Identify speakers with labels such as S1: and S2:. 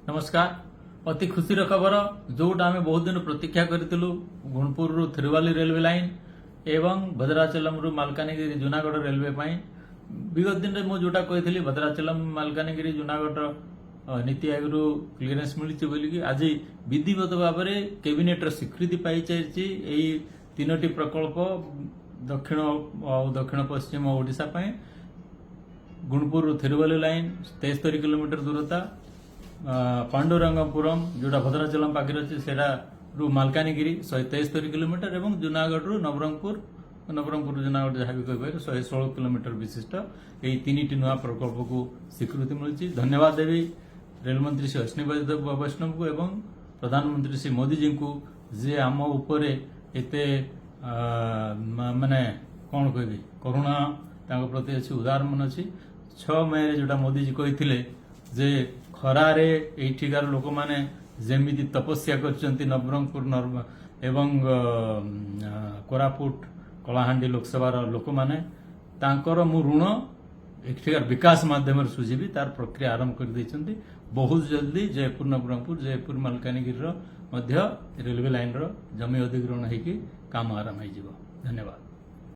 S1: ନମସ୍କାର। ଅତି ଖୁସିର ଖବର, ଯୋଉଟା ଆମେ ବହୁତ ଦିନ ପ୍ରତୀକ୍ଷା କରିଥିଲୁ, ଗୁଣପୁରରୁ ଥିରୁବାଲି ରେଲୱେ ଲାଇନ୍ ଏବଂ ଭଦ୍ରାଚଲମରୁ ମାଲକାନଗିରି ଜୁନାଗଡ଼ ରେଲୱେ ପାଇଁ। ବିଗତ ଦିନରେ ମୁଁ ଯୋଉଟା କହିଥିଲି, ଭଦ୍ରାଚଲମ ମାଲକାନଗିରି ଜୁନାଗଡ଼ର ନୀତି ଆୟୋଗରୁ କ୍ଲିୟରେନ୍ସ ମିଳିଛି ବୋଲିକି, ଆଜି ବିଧିବଦ୍ଧ ଭାବରେ କ୍ୟାବିନେଟର ସ୍ୱୀକୃତି ପାଇସାରିଛି ଏଇ ତିନୋଟି ପ୍ରକଳ୍ପ ଦକ୍ଷିଣ ଆଉ ଦକ୍ଷିଣ ପଶ୍ଚିମ ଓଡ଼ିଶା ପାଇଁ। ଗୁଣପୁରରୁ ଥିରୁବାଲି ଲାଇନ୍ 73 କିଲୋମିଟର ଦୂରତା, ପାଣ୍ଡୁରଙ୍ଗପୁରମ୍ ଯୋଉଟା ଭଦ୍ରାଚଲମ ପାଖରେ ଅଛି, ସେଇଟାରୁ ମାଲକାନଗିରି 173 କିଲୋମିଟର ଏବଂ ଜୁନାଗଡ଼ରୁ ନବରଙ୍ଗପୁର, ନବରଙ୍ଗପୁର ଜୁନାଗଡ଼ ଯାହା ବି କହିପାରିବେ, 116 କିଲୋମିଟର ବିଶିଷ୍ଟ ଏଇ ତିନିଟି ନୂଆ ପ୍ରକଳ୍ପକୁ ସ୍ୱୀକୃତି ମିଳିଛି। ଧନ୍ୟବାଦ ଦେବି ରେଲମନ୍ତ୍ରୀ ଶ୍ରୀ ଅଶ୍ୱିନୀ ବୈଷ୍ଣବଙ୍କୁ ଏବଂ ପ୍ରଧାନମନ୍ତ୍ରୀ ଶ୍ରୀ ମୋଦିଜୀଙ୍କୁ ଯେ ଆମ ଉପରେ ଏତେ ମାନେ କ'ଣ କହିବି, କରୁଣା ତାଙ୍କ ପ୍ରତି ଅଛି, ଉଦାର ମନ ଅଛି। 6 ମେରେ ଯୋଉଟା ମୋଦିଜୀ କହିଥିଲେ ଯେ ଖରାରେ ଏଇଠିକାର ଲୋକମାନେ ଯେମିତି ତପସ୍ୟା କରିଛନ୍ତି, ନବରଙ୍ଗପୁର ଏବଂ କୋରାପୁଟ କଳାହାଣ୍ଡି ଲୋକସଭାର ଲୋକମାନେ, ତାଙ୍କର ମୁଁ ଋଣ ଏଠିକାର ବିକାଶ ମାଧ୍ୟମରେ ସୁଝିବି, ତାର ପ୍ରକ୍ରିୟା ଆରମ୍ଭ କରିଦେଇଛନ୍ତି। ବହୁତ ଜଲ୍ଦି ଜୟପୁର ନବରଙ୍ଗପୁର, ଜୟପୁର ମାଲକାନଗିରିର ମଧ୍ୟ ରେଲୱେ ଲାଇନର ଜମି ଅଧିଗ୍ରହଣ ହେଇକି କାମ ଆରମ୍ଭ ହେଇଯିବ। ଧନ୍ୟବାଦ।